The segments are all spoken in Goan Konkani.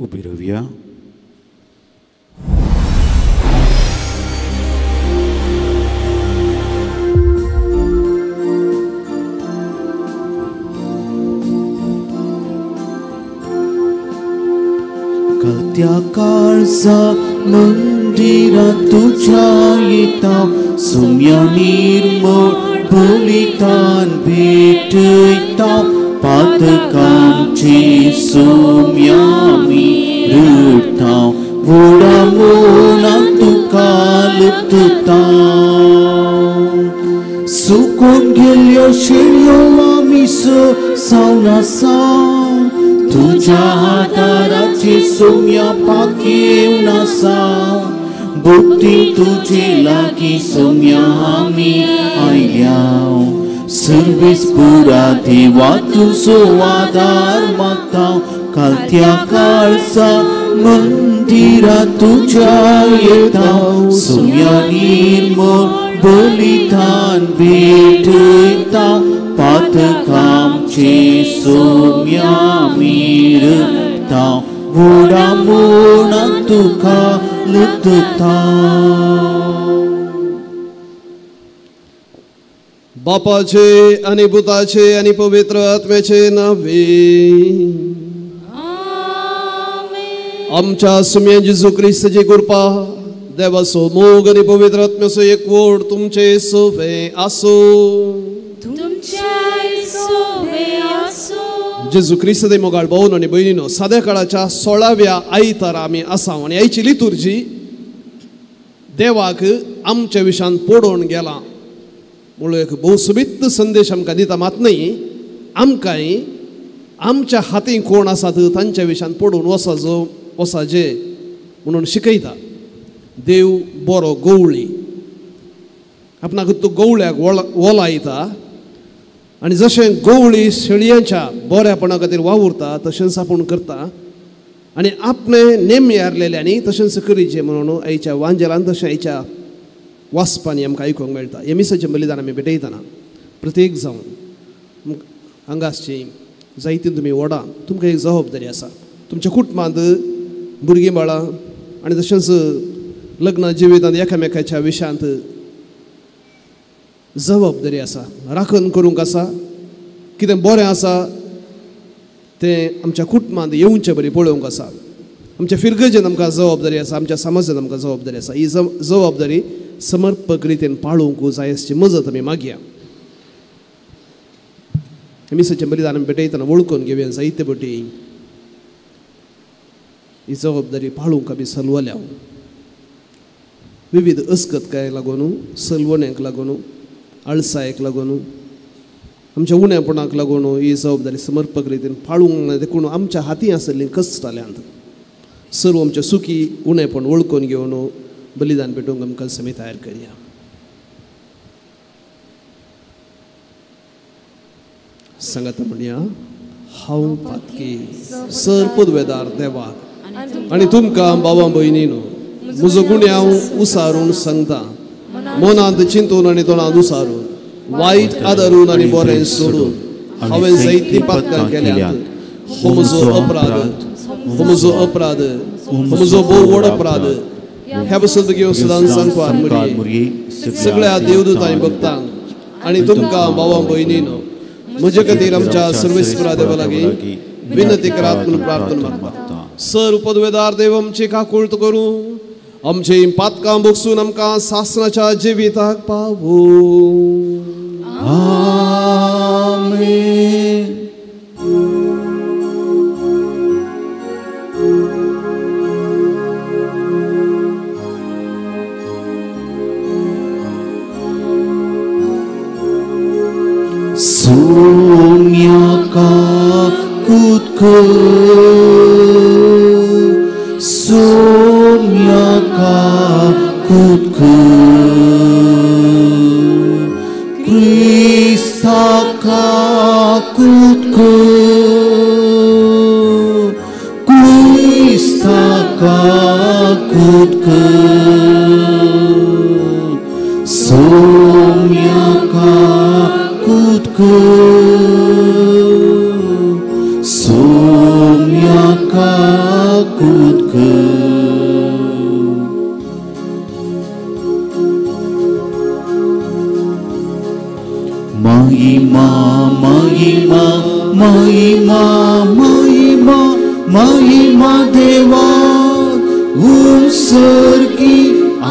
उबी रावया. त्या काळजा मंदिरा तुझ्या येता सुम्या निर्मळ बलिदान भेटयता पातकांचे सुम्या मी रडटा व्हडा मोलान तुका लुटता. सुकून गेल्यो शेळयो आमी सावन आसा तुझ्या आदाराचे सोम्या पाखेवन आसा बुद्धी तुझे लागीं सोम्या आमी आयल्या. सर्वेस पुरा देवा तुजो आदार मागता कालत्या काळजा मंदिरा तुझ्या येता सोम्या निर्मळ बलिदान भेटयता पातकांचे सोम्या मिरता व्हडा मोलान तुका लुटता. बापाचे आनी पुताचे आनी पवित्र आत्म्याचे नावे आमच्या सुम्या जेजू क्रिस्ताची कृपा, देवाचो मोग आनी पवित्र आत्म्याचो एकवट तुमचे सोवे आसूं. जेजू क्रिस्त मोगाळ भावन आनी भयणीनो, साद्या काळाच्या 16व्या आयतारा आमी आसा आनी आयची लितुर्जी देवाक आमच्या विशान पडोवन गेला म्हणून एक भोव सोबीत संदेश आमकां दिता. मात न्हय आमकांय आमच्या हातीन कोण आसात तांच्या विशान पडोवन वसाजो वसाजे म्हणून शिकयता. देव बरो गवळी आपणाक तो गवळ्याक वोलायता आनी जशें गवळी शेळयांच्या बऱ्यापणा खातीर वावुरता तशेंच आपूण करता आनी आपणें नेम हारलेल्यांनी तशेंच करीचें म्हणून आयच्या वांजेलान तशें आयच्या वाचपांनी आमकां आयकूंक मेळटा. हे मिसाचें बलिदान आमी भेटयतना प्रत्येक जावन हांगा आसची जायती तुमी व्हडा तुमकां एक जबाबदारी आसा. तुमच्या कुटुंबांत भुरगीं बाळां आनी तशेंच लग्न जिवितांत एकामेकाच्या विशयांत जबाबदारी आसा, राखण करूंक आसा. कितें बरें आसा तें आमच्या कुटुंबांत येवचें बरें पळोवंक आसा. आमच्या फिरगजेन आमकां जबाबदारी आसा, आमच्या समाजान आमकां जबाबदारी आसा. ही जबाबदारी समर्पक रितीन पाळूंक जाय अशी मजत आमी मागया. मिसाचें बलिदान आमी भेटयतना वळखून घेवया जायते पटी ही जबाबदारी पाळूंक आमी सलवल्या. विविध अस्कतकायेक लागून, सलवण्याक लागून, आळसायेक लागून, आमच्या उणेपणाक लागून ही जबाबदारी समर्पक रितीन पाळूंक ना देखून आमच्या हाती आसली कश्ट जाल्यांत. सर्व आमच्या सुखी उणेपण वळखून घेवन बलिदान भेटोवंक आमकां समी तयार करया. सांगाता म्हणया, हांव पातकी सर पदवेदार देवाक आनी तुमकां बाबा भयणीनो म्हजो गुन्यांव उसारून सांगता. मनांत चिंतून आनी तोंडांत उसारून, वायट आदारून आनी बरें सोडून हांवें जायतीं पातकां केल्यांत. हो म्हजो अपराध, हो म्हजो अपराध, हो म्हजो भोव व्हड अपराध. ह्या बसून घेवन सदां सांगपार मुरगी सगळ्या देवदूतांनी भक्तांक आनी तुमकां बाबा भयणीनो म्हजे खातीर आमच्या सर्वेस्परा देवा लागीं विनंती करात म्हणून प्रार्थना मागता. सर पदवेदार देव आमची काकूळत करूं, आमची पातकां भोगसून आमकां सासणाच्या जिविताक पावूं. आमेन. सोम्याका कुतको, सोम्याका कुतको, क्रिस्ताका कुतको, क्रिस्ताका कुतको, सोम्याका कुतको, सोम्याका महिमा महिमा महिमा महिमा देवा उत्सर्गी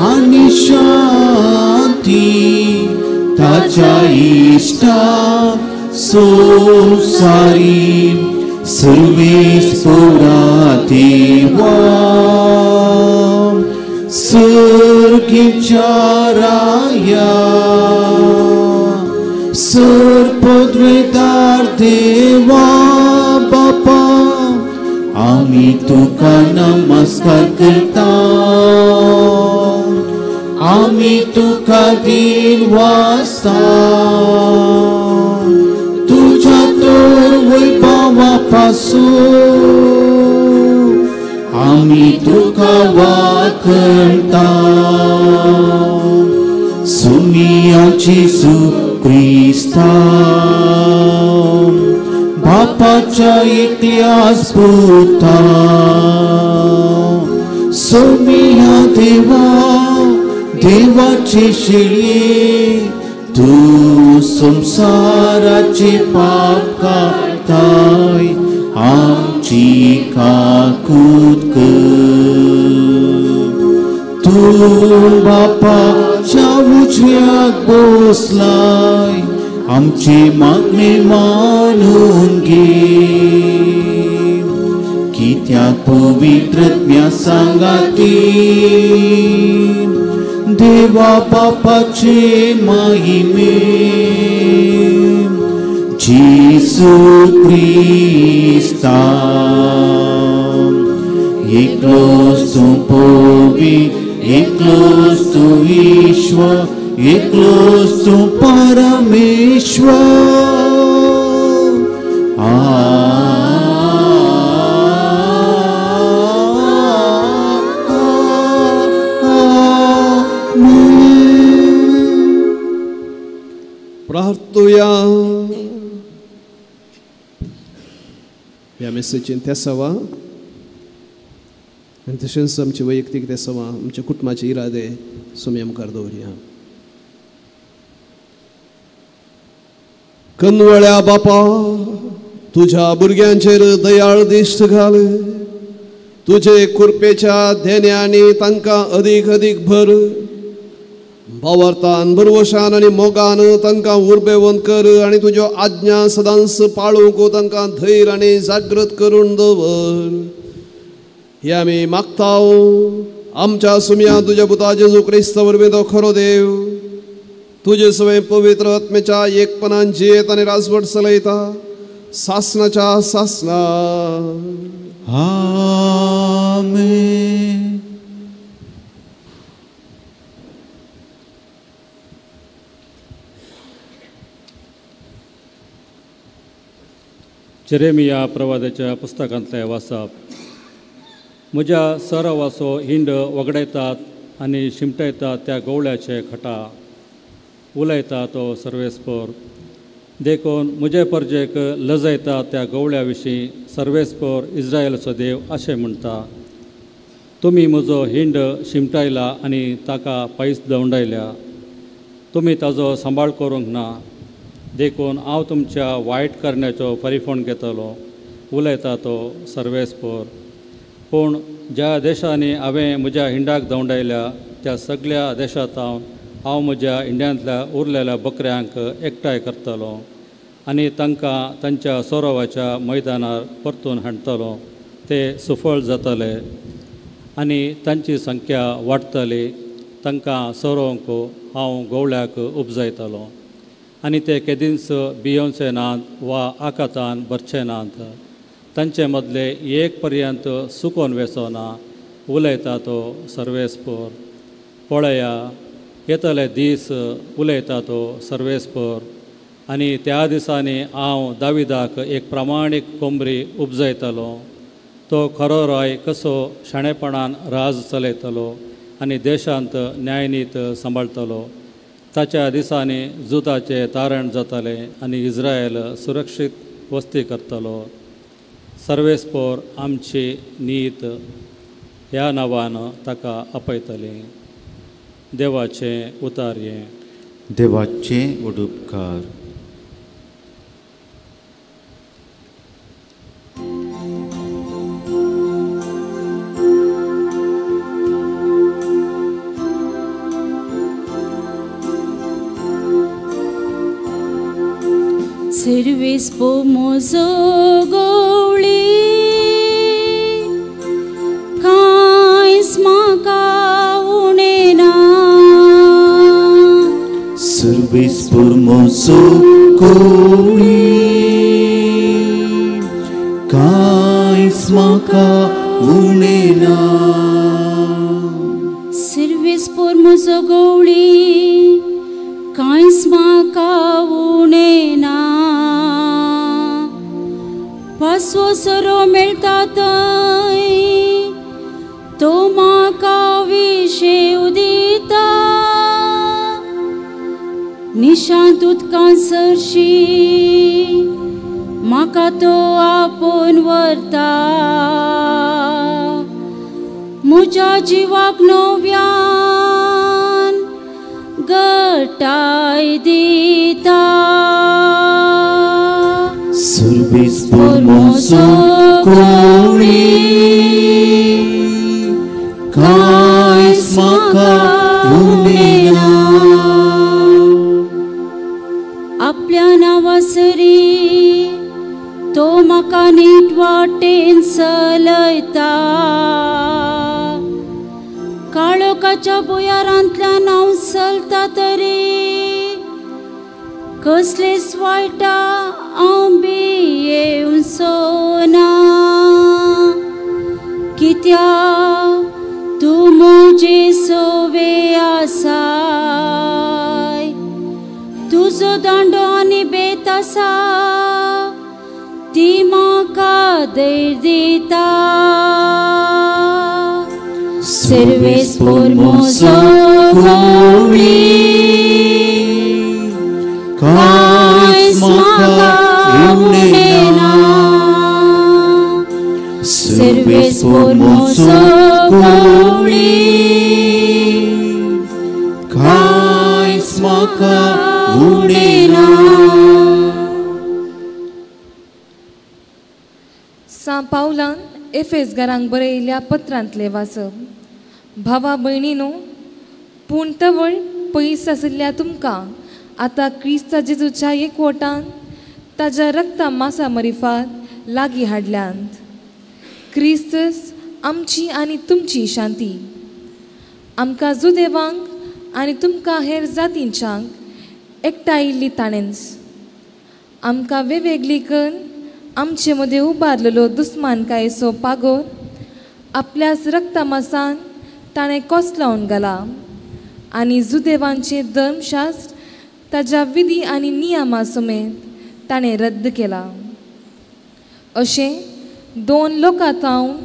आनी शांती ताच्या इश्टा संवसारी सर्वेस्पोरा देवा सर्गीच्या राया सर्पद्वेदार देवा बापा आमी तुका नमस्कार करता आमी तुका दिन वासता तुझ्या तर वैभवा पासून आमी तुका वाखणता सुमिया जेजू क्रिस्ता बापाच्या एकल्याच पुता सोमिया देवा देवाचे शिळये तूं संवसाराचे पाप काडताय आमची काकूत कर तूं बापाच्या उजव्याक बसलाय आमची मागणी मानून घे कित्याक पवित्रत्म्या सांगाती देवा बापाचे महिमे जेजू क्रिस्ता एकलोच तूं पवित्र एकलोच तूं ईश्वर एकलोच तूं परमेश्वर प्रार्थुया. ह्या मेसेजीन तेसावा आनी तशेंच आमचे वैयक्तीक तेसावा आमच्या कुटुंबाचे इरादे सोम्या मुखार दवरया. कनवळ्या बापा तुझ्या भुरग्यांचेर दयाळ दिश्ट घाल तुजे कृपेच्या धेन्यांनी तांकां अदीक अदीक भर भावार्थान भरवशान आनी मोगान तांकां उर्बेवंत कर आनी तुज्यो आज्ञा सदांच पाळूंक तांकां धैर्य आनी जागृत करून दवर. हे आमी मागता आमच्या सुमया तुज्या पुता जेजू क्रिस्ता वरवीं तो खरो देव तुजे सवय पवित्र आत्म्याच्या एकपणान जियेत आनी राजवट चलयता सासनाच्या सासना. आमेन. जेरेमिया प्रवादाच्या पुस्तकांतलें वाचप. म्हज्या सरावाचो हिंड वगडायतात आनी शिमटायतात त्या गवळ्याचे खटा उलयता तो सर्वेस्पोर. देखून म्हजे परजेक लजयता त्या गवळ्या विशीं सर्वेस्पोर इस्रायलाचो देव अशें म्हणटा, तुमी म्हजो हिंड शिमटायला आनी ताका पयस दवंडायल्या, तुमी ताजो सांबाळ करूंक ना, देखून हांव तुमच्या वायट करण्याचो परिफण घेतलो उलयता तो सर्वेस्पोर. पूण ज्या देशांनी हांवें म्हज्या हिंडाक दवंडायल्या त्या सगळ्या देशांत हांव म्हज्या इंडियांतल्या उरलेल्या बकऱ्यांक एकठांय करतलो आनी तांकां तांच्या सोरोवाच्या मैदानार परतून हाडटलो. ते सुफळ जातले आनी तांची संख्या वाडटली. तांकां सोरोवंक हांव गवळ्याक उपजायतलो आनी ते केदींच भियोवचे नात वा आकातान भरचे नात. तांचे मदले एक पर्यंत सुकोन वेचो ना उलयता तो सर्वेस्पोर. पळया येतले दीस उलयता तो सर्वेस्पोर आनी त्या दिसांनी हांव दाविदाक एक प्रामाणीक कोंबरी उपजयतलो. तो खरो राय कसो शाणेपणान राज चलयतलो आनी देशांत न्यायनीत सांबाळटलो. ताच्या दिसांनी जुदाचें तारण जातलें आनी इस्रायल सुरक्षीत वस्ती करतलो. सर्वेस्पोर आमची नीत ह्या नांवान ताका आपयतली. देवाचें उतारयें. देवाचें उडुपकार. म्हजो गवळी कांयच म्हाका उणें ना. सर्वेस्पोर म्हजो गवळी कांयच म्हाका उणें ना. सर्वेस्पोर म्हजो गवळी कांयच म्हाका उणें ना. पासवो सोरो मेळटा थंय तो म्हाका विशेव दिता. निशांत उदकां सरशी म्हाका तो आपोवन व्हरता. म्हज्या जिवाक नव्यान गटाय दिता. सर्वेस्पोर म्हजो गवळी कांयच म्हाका उणें ना. आपल्या नांवासरी तो म्हाका नीट वाटेन चलयता. काळोखाच्या भुंयारांतल्यान हांव चलता तरी कसलेच वायटा हांव भियेवचो ना. कित्याक तूं म्हजे सोवे आसाय. तुजो दांडो आनी बेत आसा ती म्हाका धैर्य दिता. सर्वेस्पोर म्हजो गवळी कांयच म्हाका उणें ना. सर्वेस्पोर म्हजो गवळी कांयच म्हाका उणें ना. सां पावलान एफेसगारांक बरयिल्ल्या पत्रांतलें वाचप. भावा भयणीनो, पूण तवळ पयस आशिल्ल्या तुमकां आतां क्रिस्ता जेजूच्या एकवटान ताज्या रक्ता मासा मरिफात लागीं हाडल्यांत. क्रिस्तस आमची आनी तुमची शांती. आमकां जुदेवांक आनी तुमकां हेर जातींच्यांक एकठांयिल्ली ताणेंच आमकां वेगवेगळी करून आमचे मदें उबारलेलो दुस्मानकायेचो पागोर आपल्याच रक्ता मासान ताणें कोसलावन घाला आनी जुदेवांचें धर्मशास्त्र ताज्या विधी आनी नियमा समेत ताणें रद्द केला. अशें दोन लोकां थावन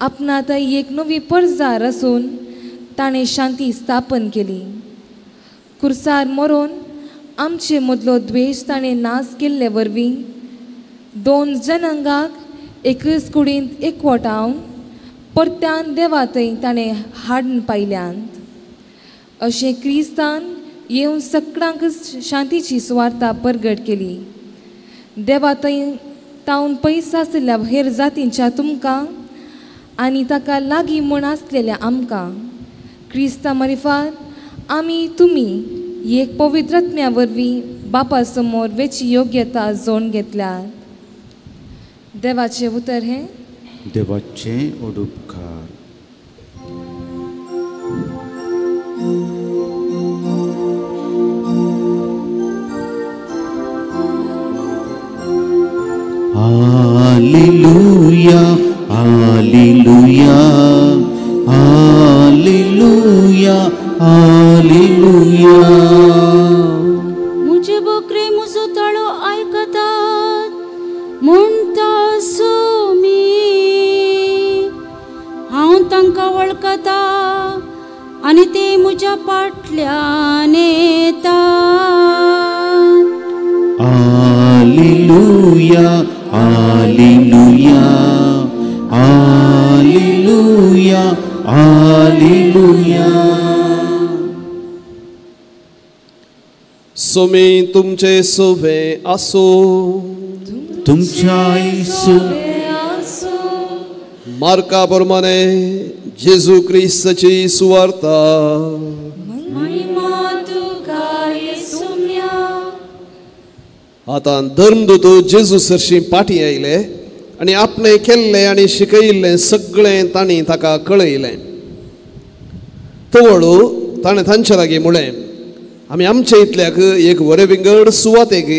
आपणात एक नवी परजार आसून ताणें शांती स्थापन केली. कुर्सार मरोन आमचे मदलो द्वेश ताणें नाश केल्ले वरवीं दोन जनांगाक एकच कुडींत एकवटावन परत्यान देवा थंय ताणें हाडून पायल्यांत. अशें क्रिस्तान येवन सगळ्यांकच शांतीची सुवार्ता परगट केली. देवा थंय तावन पयस आशिल्ल्या हेर जातींच्या तुमकां आनी ताका लागीं म्हूण आसलेल्या आमकां क्रिस्ता मरिफात आमी तुमी एक पवित्र आत्म्या वरवीं बापा समोर वेची योग्यता जोडून घेतल्यात. देवाचें उतर हें देवाचें उपकार. Hallelujah, hallelujah, hallelujah, hallelujah. म्हजे बकरे म्हजो ताळो आयकतात म्हणटा सुमी. हांव तांकां वळखता आनी ते म्हज्या फाटल्यान येतात. Hallelujah, hallelujah, hallelujah, hallelujah. Sumi तुमचे सुवे आसो. तुमच्या सुवे आसो. मार्का प्रमाणे जेजू क्रिस्ताची सुवार्ता. महिमा तुका येसुम्या. आतां धर्मदूत जेजू सरशी पाटी आयले आनी आपणें केल्लें आनी शिकयिल्लें सगळें तांणी ताका कळयलें. तवळ ताणें तांचे लागीं म्हळें, आमी आमचे इतल्याक एक वरे विंगड सुवातेक,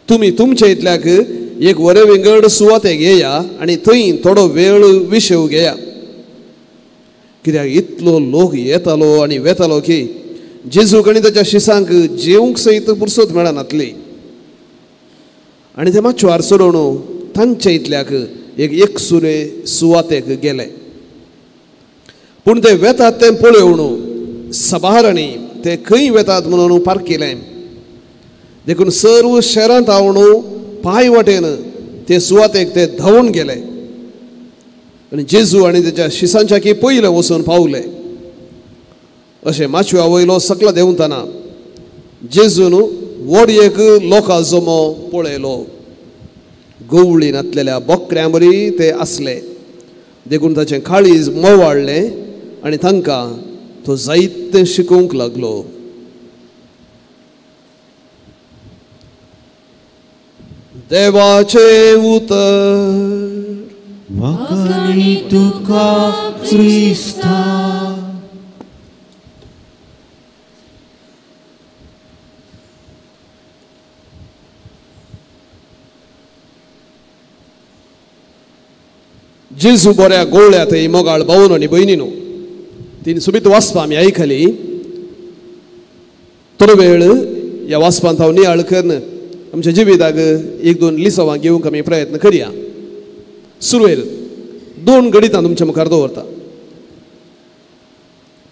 तुमी तुमचे इतल्याक एक वरे विंगड सुवातेक येया आनी थंय थोडो वेळ विशेव घेया. कित्याक इतलो लोक येतालो आनी वेतालो की जेजूक आनी ताच्या शिसांक जेवंक सयत पुरसत मेळनातली. आनी ते मातशे सोडून तांचे इतल्याक एक एकसुरे सुवातेक गेले. पूण ते वेतात तें पळोवन सभारांनी ते खंय वेतात म्हणून पारखिलें. देखून सर्व शहरांत हांव पांय वाटेन ते सुवातेक ते धांवून गेले आनी जेजू आनी तेच्या शिसांच्या की पयले वचून पावले. अशें माचव्या वयलो सकला देंवतना जेजून व्हड एक लोकां जमो पळयलो. गवळी नातलेल्या बोकऱ्यां बरी ते आसले. देखून ताचें काळीज मोवाळ्ळें आनी तांकां तो जायतें शिकोवंक लागलो. देवाचें उतर. वाखाणी तुका क्रिस्ता. जेजू बऱ्या गोवळ्या थंय मोगाळ भावन आनी भयणीनो तीन सोबीत वाचपां आमी आयकली. थोडो वेळ ह्या वाचपांत हांव नियाळ करून आमच्या जिविताक एक दोन लिसांवां घेवंक आमी प्रयत्न करया. सुरवेर दोन गणितां तुमच्या मुखार दवरता.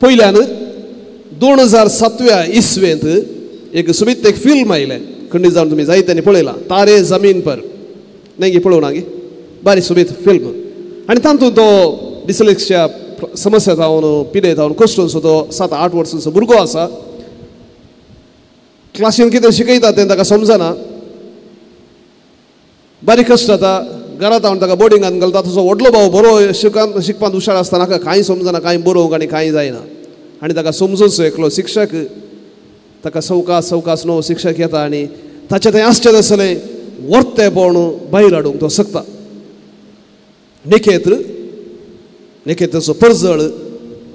पयल्यान 2007व्या इसवेंत एक सोबीत एक फिल्म आयलें, खंडीत जावन तुमी जायत्यांनी पळयलां, तारे जमीन पर. न्हय गे पळोवना गे, बारी सोबीत फिल्म. आनी तातूंत तो डिसलेक्सिया समस्या जावन पिडेत जावन कश्टूनसो तो 7-8 वर्सांचो भुरगो आसा. क्लासीन कितें शिकयता तें ताका समजना, बारीक कश्ट जाता. घरांत हांव ताका बोर्डिंगान घालता. तसो व्हडलो भाव बरो शिकपांत हुशार आसतना ताका कांय समजना, कांय बरोवंक आनी कांय जायना. आनी ताका समजूचो एकलो शिक्षक ताका सवकास सवकास नवो शिक्षक येता आनी ताचें थंय आसचें तसलें वर्तेपण भायर हाडूंक तो शकता. निकेत्र निकेत्राचो परजळ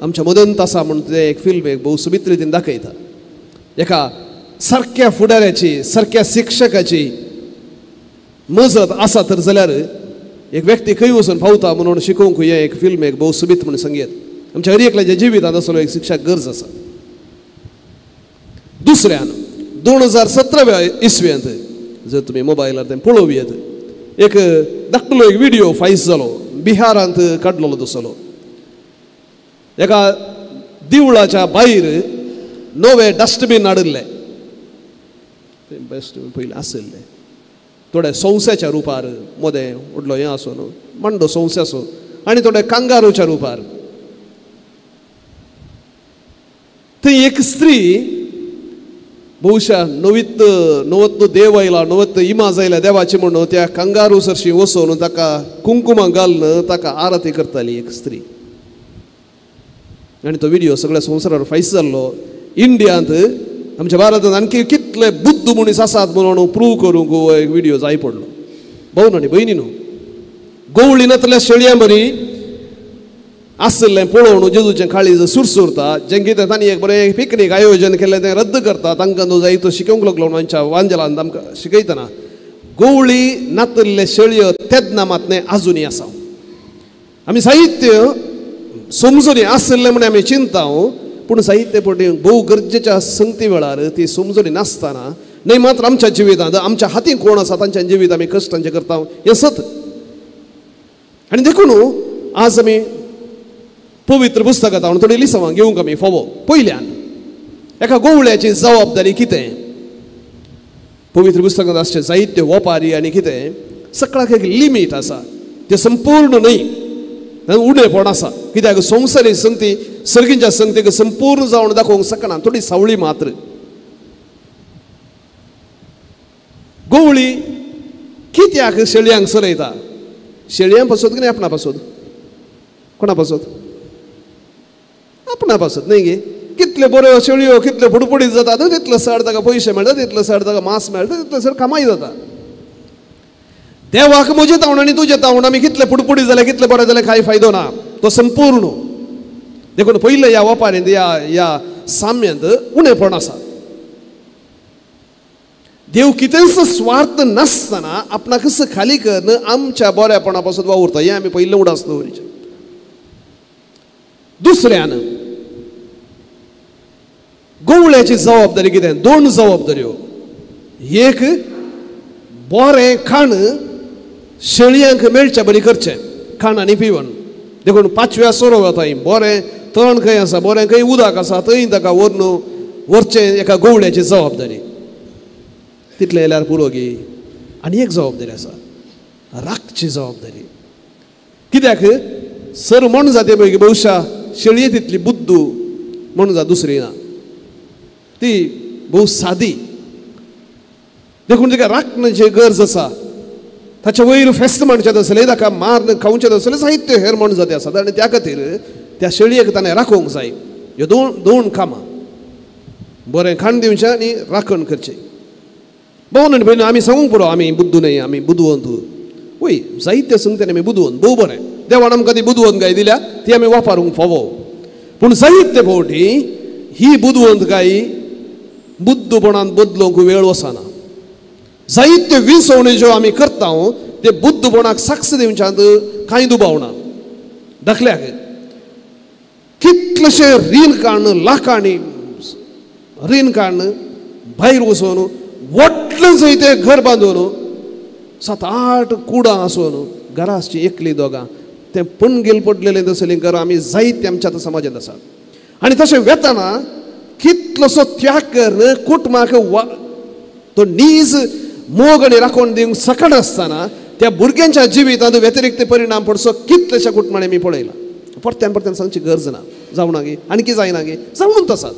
आमच्या मदंत आसा म्हूण तें एक फिल्म एक भोव सोबीत रितीन दाखयता. एका सारक्या फुडाऱ्याची सारक्या शिक्षकाची मजत आसा तर जाल्यार एक व्यक्ती खंय वचून पावता म्हणून शिकोवंक हें एक फिल्म एक भोव सोबीत म्हूण सांगयत. आमच्या हर एकल्याच्या जिवितांत असलो एक शिक्षक गरज आसा. दुसऱ्यान 2017व्या इसवेंत जर तुमी मोबायलार तें पळोवयेत, एक धाकटुलो एक व्हिडियो फायस जालो, बिहारांत काडलेलो तसलो. एका दिवळाच्या भायर नवे डस्टबीन हाडिल्ले, तें डस्टबीन पयलीं आशिल्लें, थोडे संवसाच्या रुपार मदें व्हडलो हें आसून मांडो संवसाचो आनी थोडे कांगारूच्या रुपार. थंय एक स्त्री बहुशा नवीत नवत्त देव आयला नवत्त इमाज आयल्या देवाची म्हणून त्या कांगारू सरशी वचून ताका कुंकुमां घालून ताका आरती करताली एक स्त्री. आनी तो व्हिडियो सगळ्या संवसारार फायस जाल्लो. इंडियांत आमच्या भारतांत आणखी कितले बुद्ध मनीस आसात म्हणून प्रूव करूंक हो एक व्हिडियो जाय पडलो. भावन आनी भयणी न्हू, गवळी नातल्या शेळयां बरी आशिल्लें पळोवन जेजूचें काळीज सुरसुरता. जें कितें तांणी एक बरें पिकनीक आयोजन केल्लें तें रद्द करता. तांकां न्हू जाय तो शिकोवंक लागलो आमच्या वांजेलान आमकां शिकयतना गवळी नातल्ले शेळयो तेन्ना मात न्हय आजुनूय आसा. आमी साहित्य समजुनी आशिल्लें म्हूण आमी चिंता, पूण साहित्य पटी भोव गरजेच्या संगती वेळार ती समजुनी नासतना न्हय मात्र आमच्या जिवितांत आमच्या हातीन कोण आसा तांच्या जिवीत आमी कश्टांचें करता हें सत. आनी देखून आज आमी पवित्र पुस्तकांत हांव थोडी लिसांवां घेवंक आमी फावो. पयल्यान एका गोवळ्याची जबाबदारी कितें, पवित्र पुस्तकांत आसचें जायते वपारी आनी कितें सगळ्याक एक लिमीट आसा, तें संपूर्ण न्हय, उणेपण आसा. कित्याक संवसारी संगती सर्गींच्या संगतीक संपूर्ण जावन दाखोवंक शकना, थोडी सावळी मात्र. गोवळी कित्याक शेळयांक सरयता? शेळयां पासत की आपणा पासत? कोणा पासत? आपणा पासत न्हय गे. कितले कितले बऱ्यो शेळयो कितले फुडफुडीत जातात तितले चड ताका पयशे मेळटा, तितले चड ताका मांस मेळटा, तितले चड कमाई जाता. देवाक म्हजें तावण आनी तुजें तावण आमी कितले फुडफुडीत जाले कितले बरें जाले कांय फायदो ना, तो संपूर्ण. देखून पयले ह्या वपारींत ह्या ह्या साम्यांत उणेपण आसा. देव कितेंच स्वार्थ नासतना आपणाकच खाली करून आमच्या बऱ्यापणा पासून वावुरता, हें आमी पयलें उडास दवरिचें. दुसऱ्यान गवळ्याची जबाबदारी कितें? दोन जबाबदाऱ्यो. एक, बरें खाण शेळयांक मेळचे बरी करचें, खाण आनी पिवण. देखून पांचव्या सोरो थंय बरें तण खंय आसा, बरें खंय उदक आसा थंय ताका व्हरून व्हरचें एका गवळ्याची जबाबदारी. तितलें येयल्यार पुरो गी. आनी एक जबाबदारी आसा, राखची जबाबदारी. कित्याक सर म्हण जाते पळय बहुशा शेळये तितली बुद्दू म्हण जा दुसरी ना, ती भोव सादी. देखून तिका राखण्याची गरज आसा. ताचे वयर फेस्त म्हणचें आसलें, ताका मार खावचें आसलें, साहित्य हेर म्हण जाते आसात. आनी त्या खातीर त्या शेळयेक ताणें राखूंक जाय. ह्यो दोन दोन कामां, बरें खाण दिवचें आनी राखण करचें. भोव आनी भयण आमी सांगूंक पुरो आमी बुद्दू न्हय, आमी बुदवंत. वय जायते सांगता आमी बुदवंत, भोव बरें, देवान आमकां ती बुदवंत गाय दिल्या ती आमी वापरूंक फावो. पूण जायते फावटी ही बुदवंत गाय बुद्दपणान बदलूंक वेळ वचना. जायते विसवण्यो ज्यो आमी करता ते बुद्दपणाक साक्ष दिवच्यांत कांय दुबाव ना. दाखल्याक कितलेशे रीण काडून लाखांनी रीण काडून भायर वचून व्हडलें जंय तें घर बांदून 7-8 कुडां आसून घरा आसची एकली दोगां तें पणगेल पडलेलें तसलीं घरां आमी जायते आमच्या आतां समाजांत आसा. आनी तशें वेतना कितलोसो त्याग करून कुटुंबाक तो नीज मोग आनी राखण दिवंक शकनासतना त्या भुरग्यांच्या जिवितांत व्यतिरिक्त परिणाम पडसो कितलेशा कुटुंबांनी आमी पळयला. परत्यान परत्यान सांगची गरज ना. जावना गे आनी कितें जायना गे, जावनूच आसात,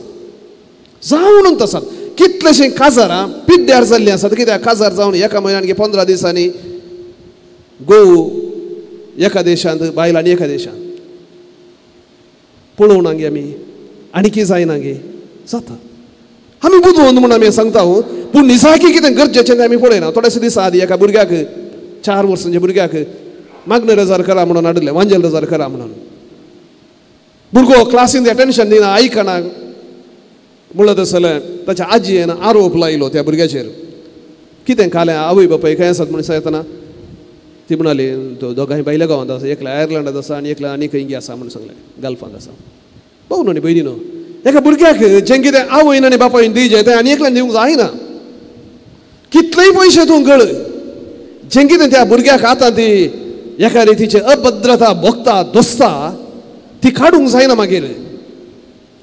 जावनूच आसात. कितलेशीं काजारां पिड्ड्यार जाल्लीं आसात. कित्याक काजार जावन एका म्हयन्यान गे 15 दिसांनी गोव एका देशांत, बायल आनी एका देशांत पळोवना गे आमी आनी कितें जायना गे जाता. आमी बुदवंत म्हूण आमी सांगता, पूण निजाकी कितें गरजेचें तें आमी पळयना. थोडेशे दिसा आदी एका भुरग्याक 4 वर्सांच्या भुरग्याक मागणें रजार करा म्हणून हाडिल्लें, वांजेल रजार करा म्हणून. भुरगो क्लासीन एटेन्शन दिना, आयकना म्हणलं तसलें ताच्या आजयेन आरोप लायलो त्या भुरग्याचेर. कितें खालें आवय बापाय खंय आसात म्हणून सांगतना ती म्हणाली दोगांय भायल्या गांवांत आसा, एकल्या आयर्लंडांत आसा आनी एकल्या आनी खंय आसा म्हणून सांगलें, गल्फांत आसा. भाव न्हय भयणी न्हू, एका भुरग्याक जें कितें आवयन आनी बापायन दिवचें तें आनी एकल्यान दिवंक जायना. कितलेय पयशे तूं गळ, जें कितें त्या भुरग्याक आतां ती एका रितीची अभद्रता भोगता दोसता ती काडूंक जायना. मागीर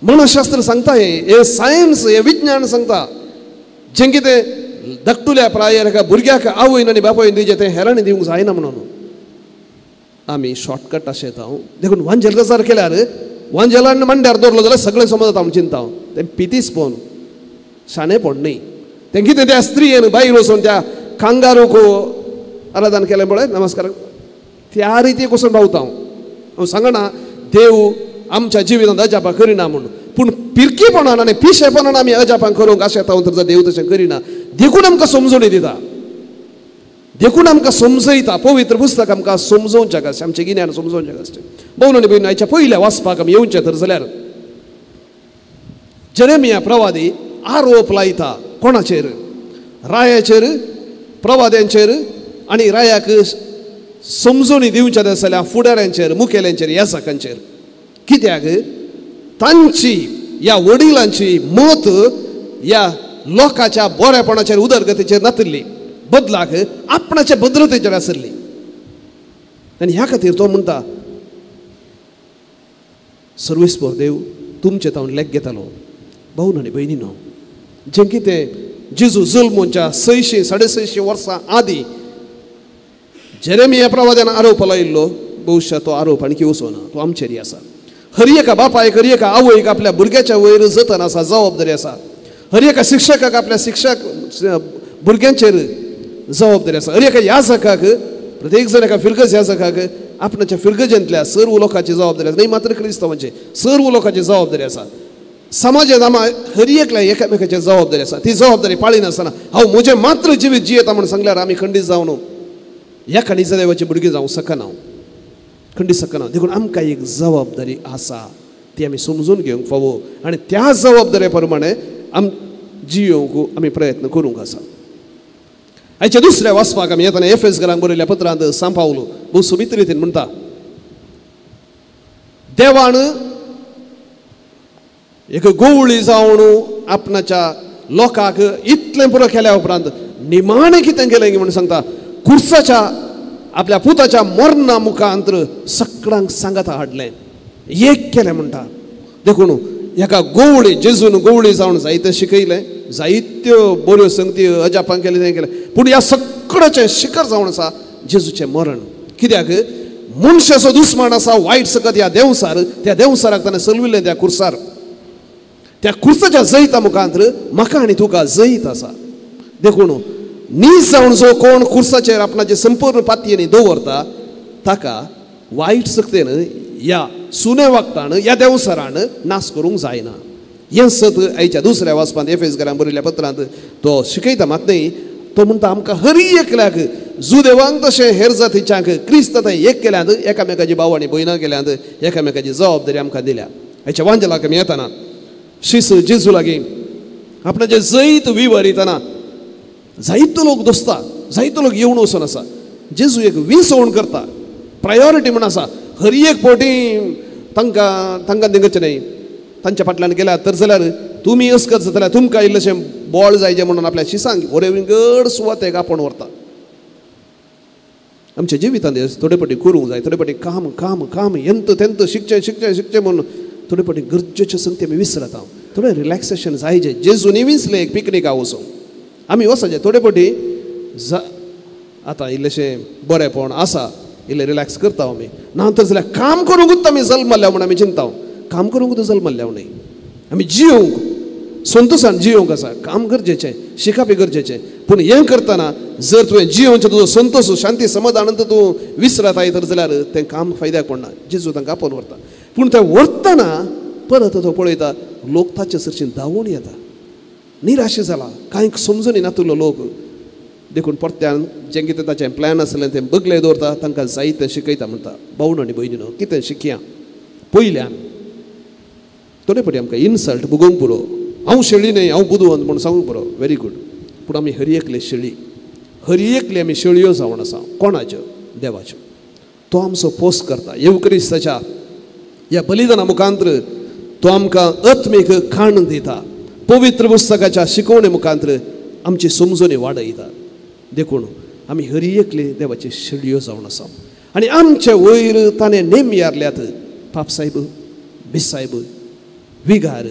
मनशास्त्र सांगता, हें सायन्स, हें विज्ञान सांगता, जें कितें धाकटुल्या प्रायेर एका भुरग्याक आवयन आनी बापायन दिवचें तें हेरांनी दिवंक जायना म्हणून आमी शॉर्टकट अशें येता. देखून वांजेल रजार केल्यार वांजेलान मांड्यार दवरलो जाल्यार सगळें समजता म्हूण चिंता. तें पितीसपण, शाणेपण न्हय. तें कितें त्या स्त्रियेन भायर वचून त्या कांगारूक आराधन केलें पळय, नमस्कार, त्या रितीक वचून पावता. हांव सांगना देव आमच्या जिवितांत अजापां करिना म्हूण, पूण पिरकीपणान आनी पिशेपणान आमी अजापां करूंक अशें येता तर देव तशें करिना. देखून आमकां समजणी दिता, देखून आमकां समजयता. पवित्र पुस्तक आमकां समजोवचें आसचें, आमचें गिन्यान समजोवचें आसचें. भोव आनी भयणी आयच्या पयल्या वाचपाक आमी येवचें तर जाल्यार जेरेमिया प्रवादी आरोप लायता कोणाचेर? रायाचेर, प्रवाद्यांचेर आनी रायाक समजणी दिवचें आसल्या फुडाऱ्यांचेर, मुखेल्यांचेर, याजकांचेर. कित्याक तांची ह्या वडिलांची मत ह्या लोकांच्या बरेपणाचेर उदरगतीचेर नातिल्ली, बदलाक आपणाचे भद्रतेचेर आशिल्ली. आनी ह्या खातीर तो म्हणटा सर्वेस्पर देव तुमचे तावन लेख घेतालो. भाव आनी भयणी न्हू, जें कितें जेजू जल्मूच्या 600 650 वर्सां आदीं जेरेमिया प्रवाद्यान आरोप लायिल्लो, बहुशा तो आरोप आणखी वचना, तो आमचेर आसा. हर एका बापायक, हर एका आवयक आपल्या भुरग्याच्या वयर जतन आसा, जबाबदारी आसा. हर एका शिक्षकाक आपल्या शिक्षक भुरग्यांचेर जबाबदारी आसा. हर एका याजकाक, प्रत्येक जण एका फिरगज याजकाक आपणाच्या फिरगजेंतल्या सर्व लोकांची जबाबदारी आसा. न्हय मात्र क्रिस्तांवांची, सर्व लोकांची जबाबदारी आसा. समाजांत आमा हर एकल्या एकामेकाची जबाबदारी आसा. ती जबाबदारी पाळिनासतना हांव म्हजें मात्र जिवीत जियेता म्हूण सांगल्यार आमी खंडीत जावन ह्या खंडीच्या देवाची भुरगीं जावंक शकना, खंडीत शकना. देखून आमकां एक जबाबदारी आसा ती आमी समजून घेवंक फावो आनी त्या जबाबदारे प्रमाणे आम जियोवंक आमी प्रयत्न करूंक आसा. आयच्या दुसऱ्या वाचपाक आमी येतना एफएस घरांक बरयल्या पत्रांत सांव पावलो भोव सोबीत रितीन म्हणटा, देवान एक गोवळी जावन आपणाच्या लोकांक इतलें पुरो केल्या उपरांत निमाणें कितें केलें म्हणून सांगता, कुर्साच्या आपल्या पुताच्या मरणा मुखांत सगळ्यांक सांगाता हाडलें, एक केलें म्हणटा. देखून एका गोवळी जेजून गोवळी जावन जायतें शिकयलें, जायत्यो बऱ्यो संगती अजापां केलें, तें केलें, पूण ह्या सगळ्याचें शिखर जावन आसा जेजूचें मरण. कित्याक मनशाचो दुस्मान आसा वायट सकत ह्या देंवसार, त्या देंवसाराक ताणें सलविल्लें त्या कुर्सार. त्या कुर्साच्या जैता मुखांत म्हाका आनी तुका जैत आसा. देखून नीज जावन जो कोण कुर्साचेर आपणाचे संपूर्ण पातयेनी दवरता ताका वायट सक्तेन ह्या सुने वागतान ह्या देंवसारान नाश करूंक जायना. हें सत आयच्या दुसऱ्या वाचपांत एफएस घरान बरयल्ल्या पत्रांत तो शिकयता मात न्ही, तो म्हणटा आमकां हर एकल्याक जुदेवांक तशें हेर जातीच्यांक क्रिस्त थंय एक केल्यात, एकामेकाची भाव आनी भयणां केल्यांत, एकामेकाची जबाबदारी आमकां दिल्या. आयच्या वांजेलाक आमी येतना शिस जेजू लागीं आपणाचें जैत विवरितना जायतो लोक दोसता, जायतो लोक येवन वचून आसा. जेजू एक विसवण करता, प्रायोरिटी म्हूण आसा. हर एक फावटी तांकां तांकां तें करचें न्हय, तांच्या फाटल्यान गेल्यार तर जाल्यार तुमी अस करता जाल्यार तुमकां इल्लेशें बळ जायचें म्हणून आपल्या शिसांक बरे विंगड सुवातेक आपोवन व्हरता. आमच्या जिवितांत थोडे फावटी करूंक जाय, थोडे फावटी काम काम काम यंत तेंत शिकचें शिकचें शिकचें म्हणून थोडे फावटी गरजेच्यो संगती आमी विसरता. थोडें रिलॅक्सेशन जायचें. जेजूनी विसलें एक पिकनिका वचूंक आमी वचचें थोडे फावटी आतां इल्लेशें बरेंपण आसा, इल्लें रिलॅक्स करता आमी, ना तर जाल्यार काम करूंकूच आमी जल्मल्या म्हूण आमी चिंता. काम करूंकूच जल्मल्या न्हय, आमी जियोवंक संतोशान जियोवंक आसा. काम गरजेचें, शिकप गरजेचें, पूण हें करतना जर तुवें जियोवचें तुजो संतोश शांती समाधान तूं विसरताय तर जाल्यार तें काम फायद्याक पडना. जेजू तांकां आपोवन व्हरता, पूण तें व्हरतना परत तो पळयता लोक ताचे सरशीं धांवून येता, निराश जाला, कांय समजून नातुल्लो लोक. देखून परत्यान जें कितें ताचें प्लॅन आसलें तें बगले दवरता, तांकां जाय तें शिकयता. म्हणटा भावण आनी भयणीनो कितें शिकया. पयल्यान थोडे फावटी आमकां इन्सल्ट भोगोवंक पुरो, हांव शेळी न्हय हांव बुदवंत म्हूण सांगूंक पुरो, व्हेरी गूड, पूण आमी हर एकले शेळी, हर एकले आमी शेळयो जावन आसा. कोणाच्यो? देवाच्यो. तो आमचो पोस करता. येवक्रिस्ताच्या ह्या बलिदाना मुखांत तो आमकां आत्मीक खाण दिता, पवित्र पुस्तकाच्या शिकवणे मुखांत आमची समजणी वाडयता. देखून आमी हर एकले देवाचे शेळयो जावन आसा आनी आमचे वयर ताणें नेम यारल्यात. पापसायब बिसायब विगार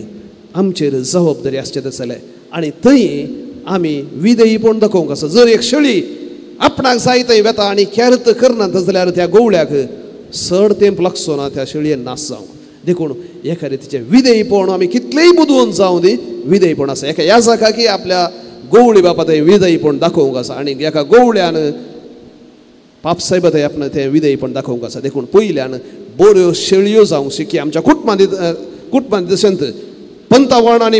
आमचेर जबाबदारी आसचें जालें आनी थंय आमी विधेयीपण दाखोवंक आसा. जर एक शेळी आपणाक जाय थंय वेता आनी केर्त करना जाल्यार त्या गोवळ्याक चड तेंप लागचो ना त्या शेळयेन नाश जावंक. देखून एका रितीचें विधेयीपण आमी कितलेंय बुदवंत जावं दी, विधेयीपण आसा. एका ह्या जाका की आपल्या गोवळी बापा थंय विधेयीपण दाखोवंक आसा आनी एका गोवळ्यान पापसायबा थंय आपणें तें विधेयीपण दाखोवंक आसा. देखून पयल्यान बऱ्यो शेळयो जावंक शिकी. आमच्या कुटुंबांत तशेंच पंतावण आनी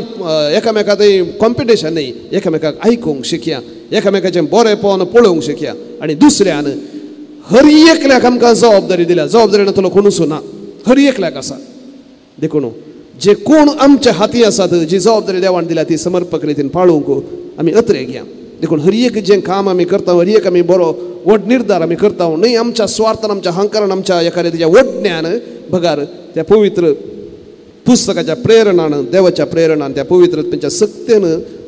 एकामेका थंय कॉम्पिटिशन न्हय, एकामेकाक आयकूंक शिकया, एकामेकाचें बरेंपण पळोवंक शिकया. आनी दुसऱ्यान हर एकल्याक आमकां जबाबदारी दिल्या, जबाबदारी नातलो कोणूच ना, हर एकल्याक आसा. देखून जे कोण आमच्या हाती आसात, जी जबाबदारी देवान दिल्या ती समर्पक रितीन पाळोवंक आमी अत्रे घेया. देखून हर एक जें काम आमी करता, हर एक आमी बरो व्हड निर्धार आमी करता न्हय आमच्या स्वार्थान, आमच्या अहंकारान, आमच्या एका रितीच्या वडण्यान बगार त्या पवित्र पुस्तकाच्या प्रेरणान, देवाच्या प्रेरणान, त्या पवित्र तांच्या सक्तेन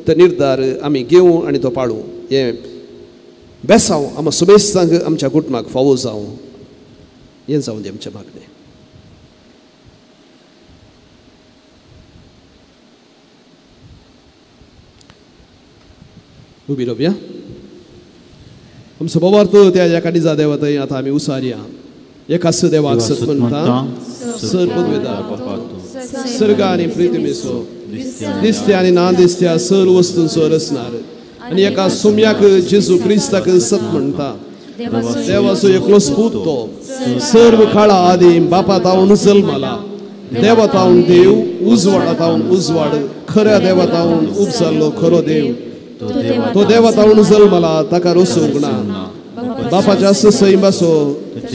तो निर्धार आमी घेवं आनी तो पाळूं. हें बेसांव आमकां सुबेस्तांक आमच्या कुटुंबाक फावो जावं, हें जावं दी आमचें मागणें. उबी रावया. आमचो भावार्थ त्या एका निजा देवा थंय आतां आमी उसारया. एकाच देवाक सत म्हणटा, सर पदवेदा सर्ग आनी प्रितिमेचो दिसत्या आनी ना दिसत्या सर वस्तूंचो रचणार आनी एका सुम्याक जेजू क्रिस्ताक सत म्हणटा, देवाचो एकलोच पूत तो सर्व काळा आदी बापा तावन जल्मला, देवातावन देव, उजवाडातावन उजवाड, खऱ्या देवातावन उपजाल्लो खरो देव. तो देवातावन जल्मला, ताका रसूंक ना. बापाच्या सैम आसो,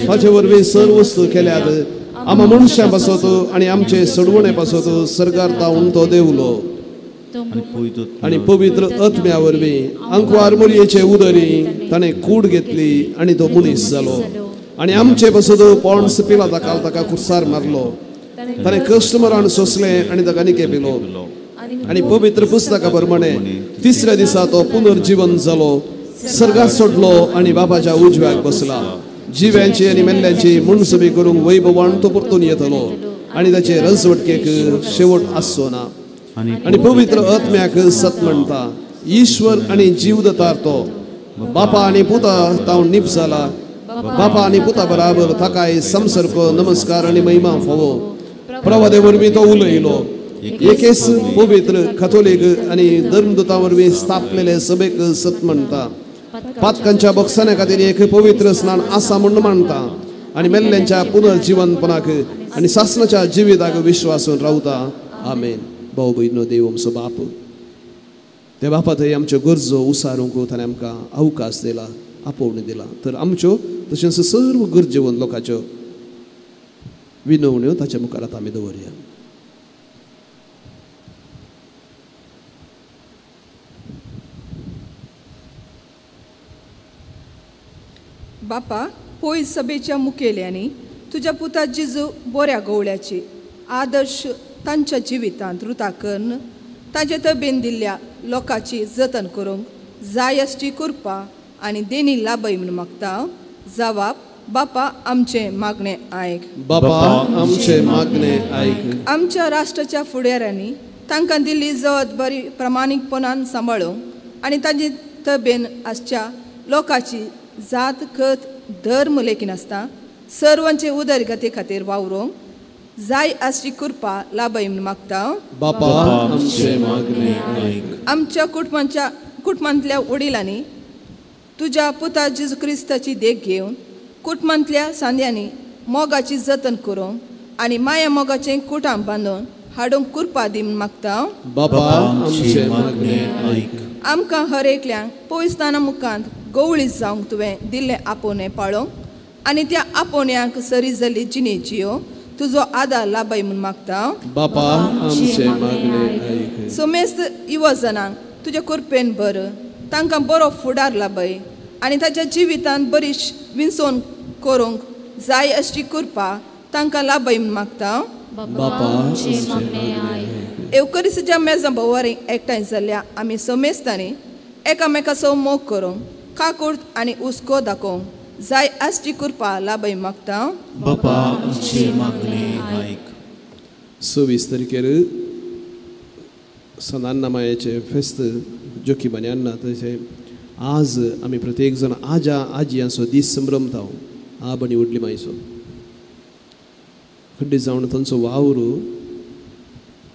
ताचे वरवीं सर्व वस्तू केल्यात. आमा मनशां पासत आनी आमचे सडवणे पासत सरकार तावन तो देवलो आनी पवित्र आत्म्या वरवीं आंकवार मोरयेचे उदरी ताणें कूड घेतली आनी तो मनीस जालो आनी आमचे पासत पोंड्स पिलाता ताका कुर्सार मारलो. ताणें कश्ट मरण सोंसलें आनी ताका निके पिलो आनी पवित्र पुस्तका प्रमाणे तिसऱ्या दिसा तो पुनर्जीवन जालो, सर्गात सोडलो आनी बापाच्या उजव्याक बसला. जिव्यांची आनी मेल्ल्यांची मुनसबी करूंक वैभवान तो परतून येतलो आनी ताचे रजवटकेक शेवट आसचो ना. आनी पवित्र आत्म्याक सत म्हणटा, ईश्वर आनी जीवदतार तो बापा आनी पुता तावन निप जाला. बापा आनी पुता बराबर ताकाय संसर्ग, नमस्कार आनी महिमा फावो. प्रवादे वरवीं तो उलयलो. एकेच पवित्र कथोलीक आनी धर्मदूता वरवीं स्थापलेले सभेक सत म्हणटा. पातकांच्या बक्षाण्या खातीर एक पवित्र स्नान आसा म्हूण मानता आनी मेल्ल्यांच्या पुनर्जिवनपणाक आनी सासणाच्या जिविताक विश्वासून रावता. आमेन. भाव भयणो, देव आमचो बाप, त्या बापा थंय आमच्यो गरजो उसारूंक ताणें आमकां अवकाश दिला, आपोवणी दिला. तर आमच्यो तशेंच सर्व गरजेवंत लोकांच्यो विनवण्यो ताच्या मुखार आतां आमी दवरया. बापा, पयस सभेच्या मुखेल्यांनी तुज्या पुता जिजू बऱ्या गवळ्याची आदर्श तांच्या जिवितांत रुता करून तांचे तबेन दिल्ल्या लोकांची जतन करूंक जाय आसची कृपा आनी देणी लाभय म्हूण मागता. जवाब, बापा आमचें मागणें आयक. बापा आमचें मागणें आयक. आमच्या राष्ट्राच्या फुडाऱ्यांनी तांकां दिल्ली जबाबदारी प्रामाणीकपणान सांबाळूंक आनी तांचे तबेन आसच्या लोकांची जात कत धर्म लेखिनासता सर्वांचे उदरगती खातीर वावरूंक जाय आसची कृपा लाभय म्हूण मागता. बापा आमचें मागणें आयक. आमच्या कुटुंबांतल्या वडिलांनी तुज्या पुता जेजू क्रिस्ताची देख घेवन कुटुंबांतल्या सांद्यांनी मोगाची जतन करूंक आनी माया मोगाचें कुटां बांदून हाडूंक कृपा दी म्हूण मागता. बापा आमचें मागणें आयक. आमकां हर एकल्यांक पविस्ताना मुखांत गवळी जावंक तुवें दिल्लें आपोवणें पाळोवंक आनी त्या आपोवण्याक सरी जाल्ली जिणे जियो तुजो आदार लाभय म्हूण मागता. बापा आमचें मागणें आयक. समेस्त युवजनांक तुज्या कृपेन भर, तांकां बरो फुडार लाभय आनी ताच्या जिवितांत बरी विंचोवन करूंक जाय अशी कृपा तांकां लाभय म्हूण मागता. बापा आमचें मागणें आयक. एवकरिसाच्या मेजा भोंवारी एकठांय जाल्ल्या आमी समेस्तांनी एकामेकाचो मोग करूंक काकूर्त आनी हुस्को दाखोवंक जाय आसची कृपा लाभय मागता. बापा आमचें मागणें आयक. 26 तारखेर सनान्ना मायेचें फेस्त जोखी अन्ना तशें आज आमी प्रत्येक जाण आजा आजयांचो दीस संभ्रमता. आब आनी व्हडली मायचो खड्डे जावन तांचो वावर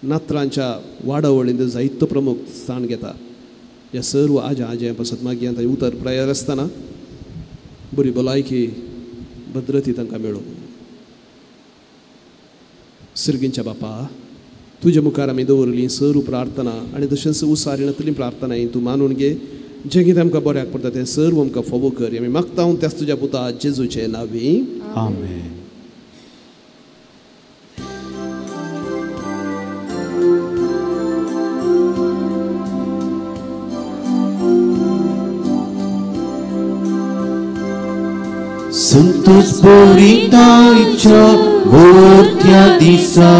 नात्रांच्या वाडावळींत जायतो प्रमुख स्थान घेता. ह्या सर्व आजा आजयां पासत मागीर तांचे उतर प्रयार आसतना बरी भलायकी भद्रती तांकां मेळूं. सर्गींच्या बापा, तुज्या मुखार आमी दवरली सर्व प्रार्थना आनी तशेंच उसारिणांतली प्रार्थना तूं मानून घे. जें कितें आमकां बऱ्याक पडटा तें सर्व आमकां फावो कर. आमी मागता त्याच तुज्या पुता जेजूचे नांवी. आमेन. संतोष बोरितायच्या वोरत्या दिसा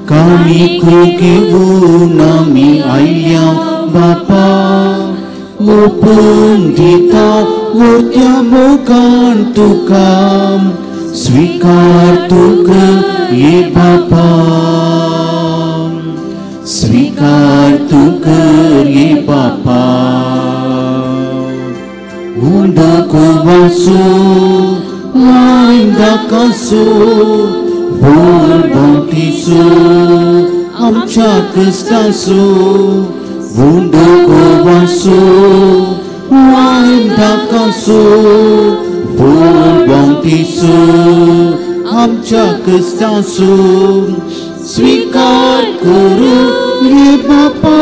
काणीको घेवन आमी आयल्या बापा, ओपून दिता वोरत्या मोगान तुका स्वीकार तुका ये बापा, स्वीकार तुका ये बापा. उंडको वासो वायंदा कासो बोल बांटीसो आमच्या क्रिस्तासो. उंडको वासो वायंदा कासो बोल बांटीसो आमच्या क्रिस्तांसू स्वीकार करू ये बापा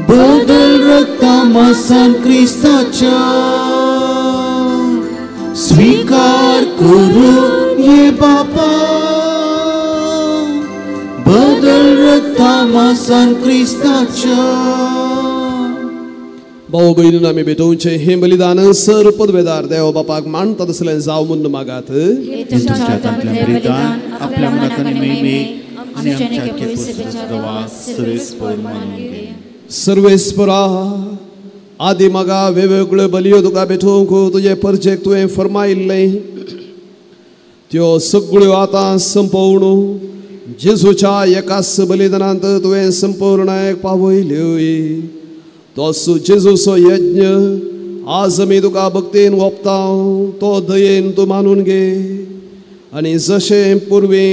बदल रक्ता मासान क्रिस्ताच्या स्वीकार करू ये बापा बदल रक्ता मासान क्रिस्ताच्या. भाऊ भयणीन आमी भेटोवचें हें बलिदान सर पदवेदार देव बापाक मानता तसलें जावं म्हूण मागात. सर्वेस्परा आदी मागा वेगवेगळ्यो बलयो तुका भेटोवंक तुजे परजेक तुवें फर्मायिल्लें त्यो सगळ्यो आतां संपोवन जेजूच्या एकाच बलिदानांत तुवें संपूर्णायक पावयल्यो. तो जेजूचो यज्ञ आज आमी तुका भक्तीन ओंपता तो दयेन तूं मानून घे आनी जशें पुर्वी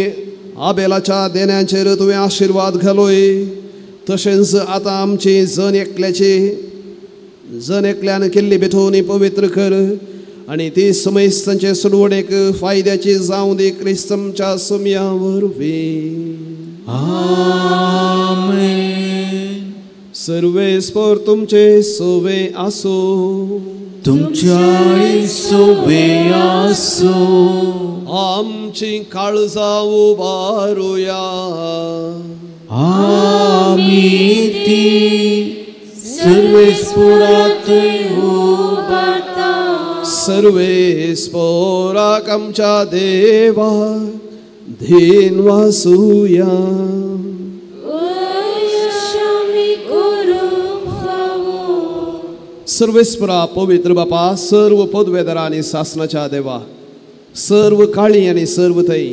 आबेलाच्या देण्याचेर तुवें आशिर्वाद घालोय तशेंच आतां आमची जण एकल्यान केल्ली भेटवणी पवित्र कर आनी ती समेस्तांचे सोडवणेक फायद्याची जावं दी क्रिस्तमच्या सुमया वरवीं. आमेन. सर्वेस्पर तुमचे सोवे आसो तुमच्याय सोवे आसो. आमची काळजां उबारुया आमी ती सर्वेस्परात उबारता. सर्वेस्पराक आमच्या देवा धीन वासुया. सर्वेस्परा पवित्र बापा सर्व पदवेदार आनी सासनाच्या देवा सर्व काळी आनी सर्व थंय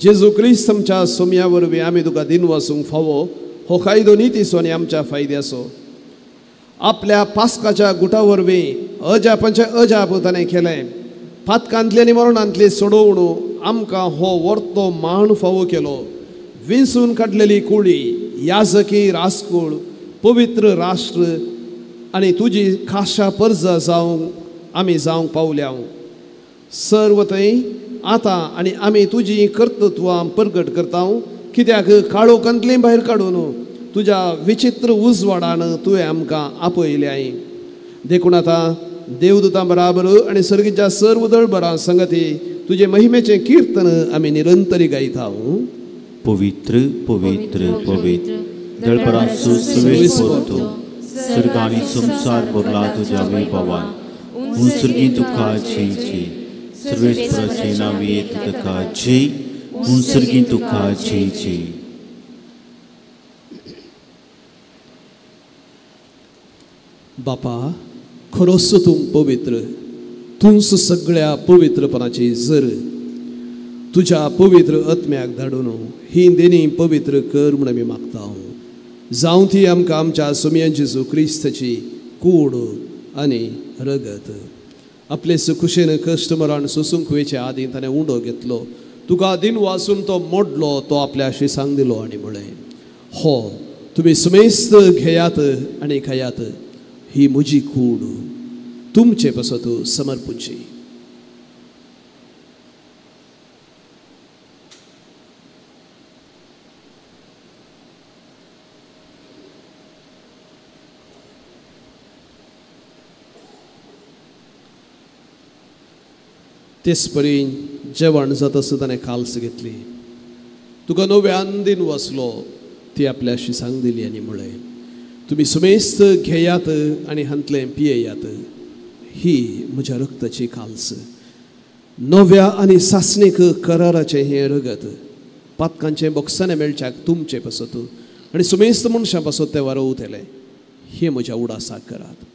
जेजू क्रिस्त आमच्या सोम्या वरवीं आमी तुका दिन वासूंक फावो हो कायदो नितीचो आनी आमच्या फायद्याचो. आपल्या पास्काच्या गुटा वरवीं अजापांचें अजाप ताणें केलें. पातकांतली आनी मरणांतली सोडोवणू आमकां हो वर्तो मान फावो केलो. विंचून काडलेली कुळी याजकी रासकूळ पवित्र राष्ट्र आनी तुजी खाशा परजा जावंक आमी जावंक पावल्या. सर्व थंय आतां आनी आमी तुजी कर्तृत्वां परगट करता कित्याक काळोखांतली भायर काडून तुज्या विचित्र उजवाडान तुवें आमकां आपयल्याय. देखून आतां देवदूतां बराबर आनी सर्गीच्या सर्व दळबरां संगती तुजे महिमेचें किर्तन आमी निरंतरी गायता. पवित्र पवित्र पवित्र दळबरांचो सर्वेस्पर तूं सर्ग आनी संवसार भरला तुज्या वैभवान. उंसर्गी तुका जय जय सर्वेस्पराचे नांव येत तुका जय उंसर्गी तुका जय जय. बापा खरोच तूं पवित्र तूंच सगळ्या पवित्रपणाची जर तुज्या पवित्र आत्म्याक धाडून ही देणी पवित्र कर म्हूण आमी मागता. जावं ती आमकां आमच्या सोमया जेजू क्रिस्ताची कूड आनी रगत. आपले सुखुशेन कश्ट मरण सोसूंक वयचे आदीं ताणें उंडो घेतलो तुका दिन वासून तो मोडलो तो आपल्या शिसांक दिलो आनी म्हळें हो तुमी सुमेस्त घेयात आनी खायात ही म्हजी कूड तुमचे पासत समर्पूची. तेच परी जेवण जाता आसतना ताणें काल्स घेतली तुका नव्यान दिन वसलो ती आपल्या शिसांक दिली आनी म्हळें तुमी सुमेस्त घेयात आनी हांतलें पियेयात ही म्हज्या रक्ताची काल्स नव्या आनी सासणीक कराराचें हें रगत पातकांचें बोक्साने मेळच्याक तुमचे पासत आनी सुमेस्त मनशां पासत तें वारोवतलें हें म्हज्या उडासाक करात.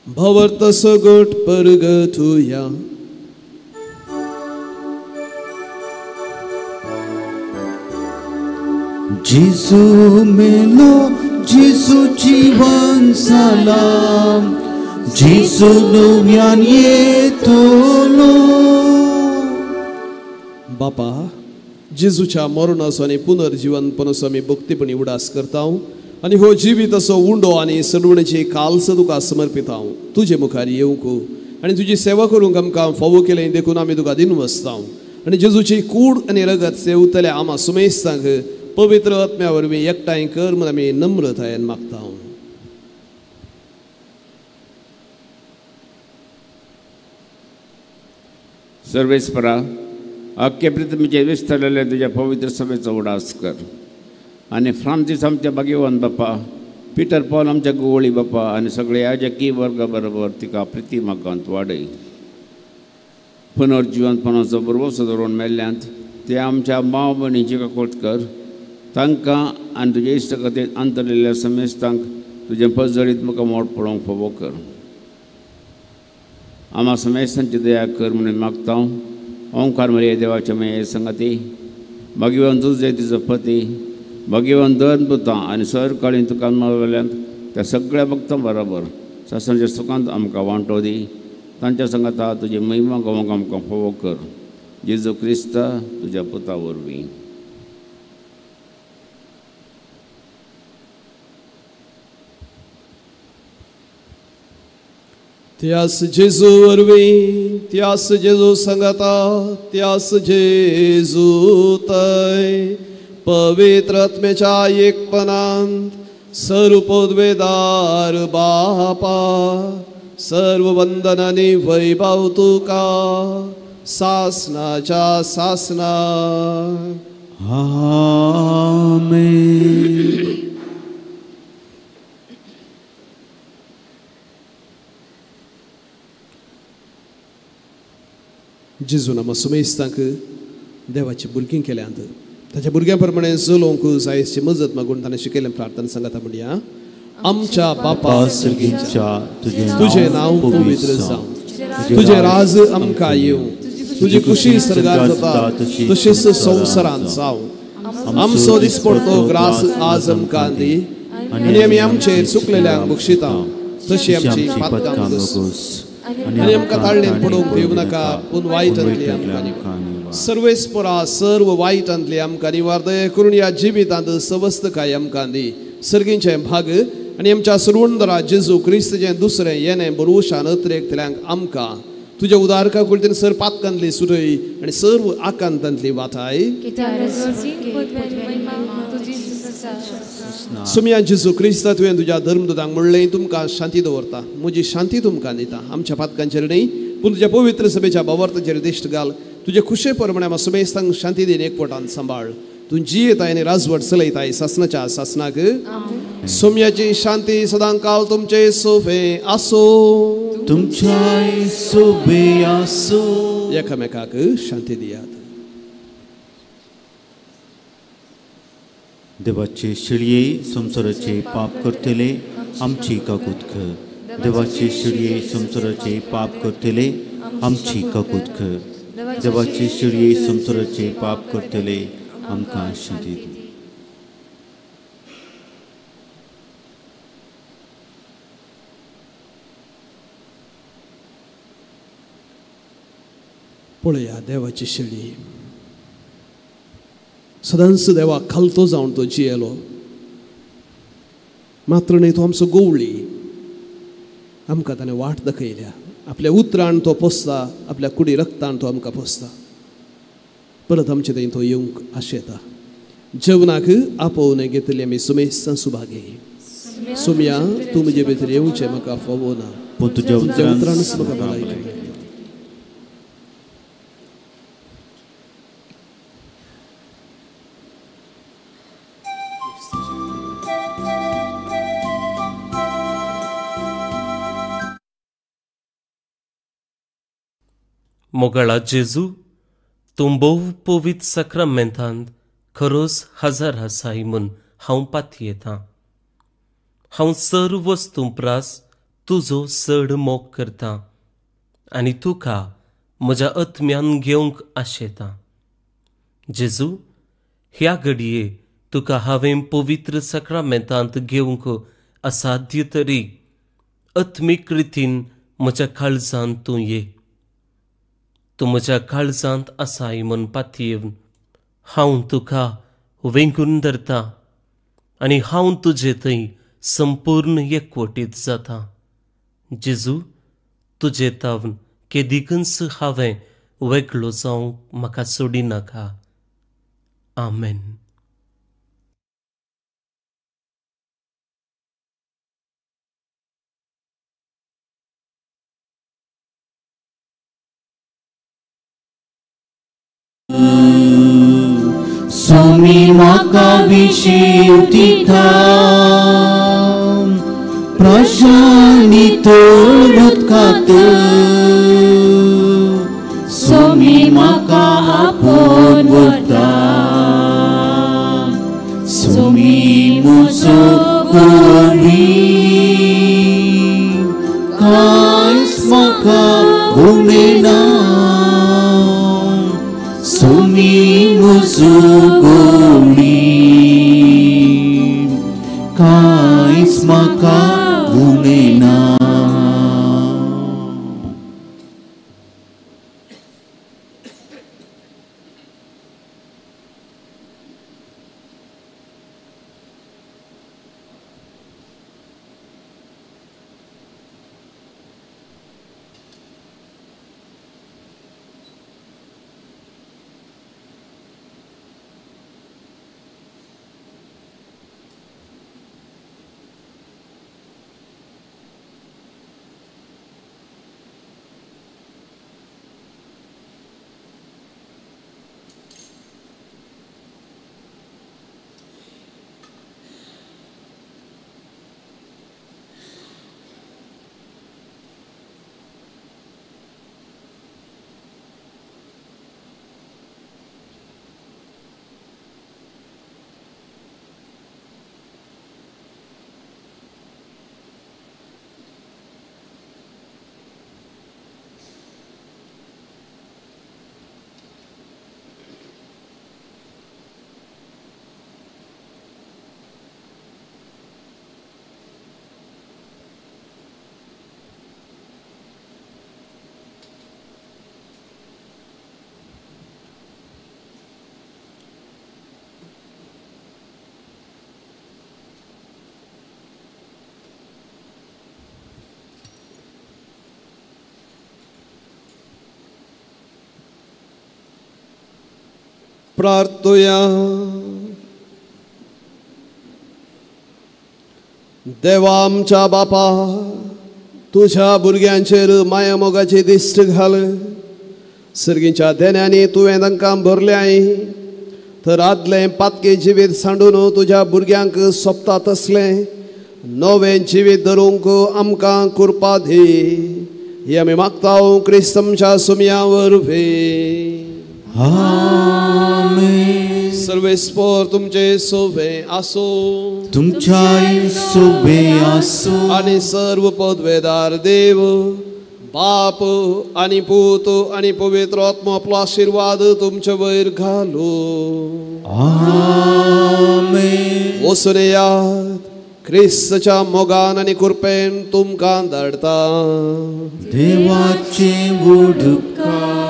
भवर्त सगट परगतुया. जेजू मेलो जेजू जीवन जाला जेजू नव्यान येतलो. बापा जेजूच्या मरणाचो आनी पुनर्जिवनपणाचो आमी भक्तीपणी उडास करता आनी हो जिवीत असो उंडो आनी सरवणेची कालस तुका समर्पिता. तुजे मुखार येवंक आनी तुजी सेवा करूंक आमकां फावो केलें देखून आमी तुका दिनवसता आनी जेजूची कूड आनी रगत सेवतल्या आमा सुमेस्तांक पवित्र आत्म्या वरवीं एकठांय कर म्हूण आमी नम्रतायेन मागता. सर्वेस्परा अख्खे पृथ्वीचेर विस्तारलेले तुज्या पवित्र सभेचो उडास कर आनी फ्रांसीस आमच्या भाग्यवान बापा, पिटर पॉल आमच्या गोवळी बापा आनी सगळे याजकी वर्गा बरोबर तिका प्रिती मागांत वाडय. पुनर्जिवनपणाचो भरवंसो दवरून मेल्ल्यांत ते आमच्या माव भयणीची काकूट कर. तांकां आनी तुजे इश्टकथेंत अंतरलेल्या समेस्तांक तुजें पजळीत मुखार मोड पळोवंक फावो कर. आमा समेस्तांची दया कर म्हणून मागता. ओंकार मरिये देवाच्या मेये संगती, भाग्यवान तुजें तिजो पती, भाग्यवान धर्म पुतां आनी सरकाळीन तुका मावल्यांत त्या सगळ्या भक्तां बरोबर सासणाच्या सुखांत आमकां वांटो दी. तांच्या संगता तुजी महिमा गोवंक आमकां फावो कर. जेजू क्रिस्ता तुज्या पुता वरवीं. त्यास जेजू वरवीं, त्यास जेजू संगता, त्यास जेजू तय पवित्र आत्म्याच्या एकपणांत सर्व पदवेदार बापा, सर्व वंदन आनी वैभव तुका सासनाच्या सासना. आमेन. जेजून आमकां सुमेस्तांक देवाची भुरगीं केल्यांत. ताच्या भुरग्यां प्रमाणे चलोवंक जायची मजत मागून ताणें शिकयलें प्रार्थना सांगता म्हणया. आमच्या बापा सर्गीच्या, तुजें नांव पवित्र जावं, तुजें राज आमकां येवं, तुजी खुशी सर्गार जाता तशीच संवसारांत जावं. आमचो दिसपडतो ग्रास आज आमकां दी आनी आमी आमचेर चुकलेल्यांक बक्षिता तशी आमची पातकां बस आनी आमकां ताळणेन पडोवंक दिवं नाका, पूण वायटांतली आमकां निवार. सर्वेस्परा सर्व वायटांतली आमकां निवार. दया करून ह्या जिवितांत सवस्तकाय आमकां दी. सर्गींचें भाग आनी आमच्या सुरवंदरा जेजू क्रिस्तचें दुसरें येणें बरोवशान अत्रेकतल्यांक आमकां तुज्या उदारका कुलतीन सर पातकांतली सुरय आनी सर्व आकांतांतली वाटाय. सुमया जेजू क्रिस्ता, तुवें तुज्या धर्मदूतांक म्हणलें तुमकां शांती दवरता, म्हजी शांती तुमकां दिता. आमच्या पातकांचेर न्हय पूण तुज्या पवित्र सभेच्या भावार्थाचेर दिश्ट घाल. तुजे खुशे प्रमाणे आमकां सुमेस्तांक शांती दीन एकवटान सांबाळ. तूं जियेताय आनी राजवट चलयताय सासनाच्या सासनाक. सोम्याची शांती सदांकाल तुमचे सोफे आसो, तुमच्याय सोबे आसो. एकामेकाक शांती दियात. देवाचे शिळये संवसाराचे पाप करतले आमची काकूत कर. देवाचे शिळये संवसाराचे पाप करतले आमची काकूत कर. देवाचे शिळये संवसाराचे पाप करतले आमकां शांती दी. पळया देवाची शेळी सदांच देवा खालतो जावन तो जियेलो. मात्र न्हय तो आमचो गोवळी, आमकां ताणें वाट दाखयल्या. आपल्या उतरान तो पोसता, आपल्या कुडी रक्तान तो आमकां पोसता. परत आमचे थंय तो येवंक आशेता. जेवणाक आपोवन घेतली आमी सुमेस्तां सुभागे. सुमया तूं म्हजे भितर येवचें म्हाका फावो ना, पूण तुज्या उतरानच म्हाका भलायकी. मोगाळा जेजू, तूं भोव पवित्र साक्रामेंतांत खरोच हजर आसाय म्हूण हांव पातयेतां. हांव सर्व वस्तूं प्रास तुजो चड मोग करतां आनी तुका म्हज्या आत्म्यान घेवंक आशेतां. जेजू, ह्या घडये तुका हांवें पवित्र साक्रामेंतांत घेवंक असाध्य तरी आत्मीक रितीन म्हज्या काळजांत तूं ये. तूं म्हज्या काळजांत आसाय म्हूण पातयेवन हांव तुका वेंगून धरता आनी हांव तुजे थंय संपूर्ण एकवटीत जाता. जेजू, तुजे तावन केदिकूच हांवें वेगळो जावंक म्हाका सोडिनाका. आमेन. स्वामी म्हाका विशेव दिता, प्रशांत तोळ उदकांत. स्वामी म्हाका आपोवन व्हरता, स्वामी म्हजो गोरी, कांयच म्हाका उणें. स्वामी म्हजो गोरी, कांयच म्हाका उणें ना. प्रार्थुया. देवा आमच्या बापा, तुझ्या भुरग्यांचेर माया मोगाची दिश्ट घाल. सर्गीच्या देण्यांनी तुवें तांकां भरल्याय, तर आदलें पातके जिवीत सांडून तुज्या भुरग्यांक सोंपता तसलें नवें जिवीत धरूंक आमकां कृपा दी. ही आमी मागता क्रिस्त आमच्या सुमया वरवीं. आमेन. सर्वेस्पर तुमचे सोवे आसो, तुमच्याय सोवे आसो. आनी सर्व पदवेदार देव बाप आनी पूत आनी पवित्र आत्मो आपलो आशिर्वाद तुमचे वयर घालू. आमेन. वचून येयात, क्रिस्तच्या मोगान आनी कृपेन तुमकां धाडटा. देवाचे उडकार.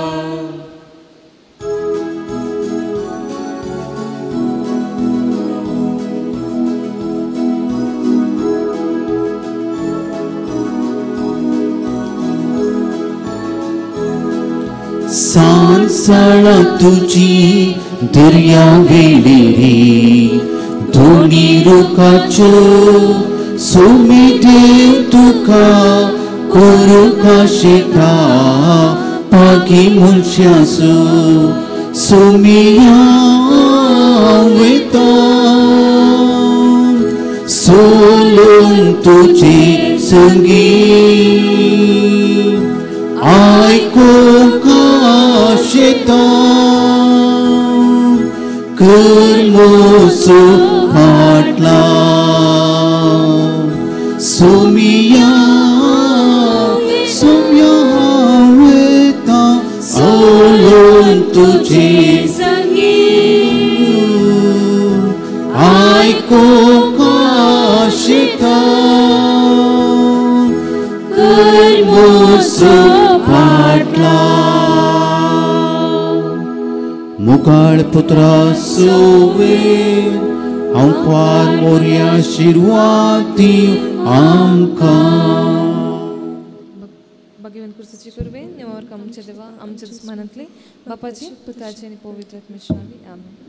सांसाळा तुजी दर्या वेळी दोनी रुखाच्यो सोमी देव तुका करू काशेता पागी मनशासो सोमिया वयता सोलून तुजे संगीत आयकूंक आशेता करमोसो फाटला सोमिया सोम्या वयता सोलून तुजे संगीत आयकूंक आशेता करमोसो फाटला. मुखाळ पुत्रा सोवे आंकवार मोरया आशीर्वाद दिव आमकां. भगवान क्रिस्ताची कुर्बेन निवार आमच्या देवा आमच्या दुस्मानांतले बापाचे पुताचे आनी पवित्र आत्म्याच्या नांवान आमेन.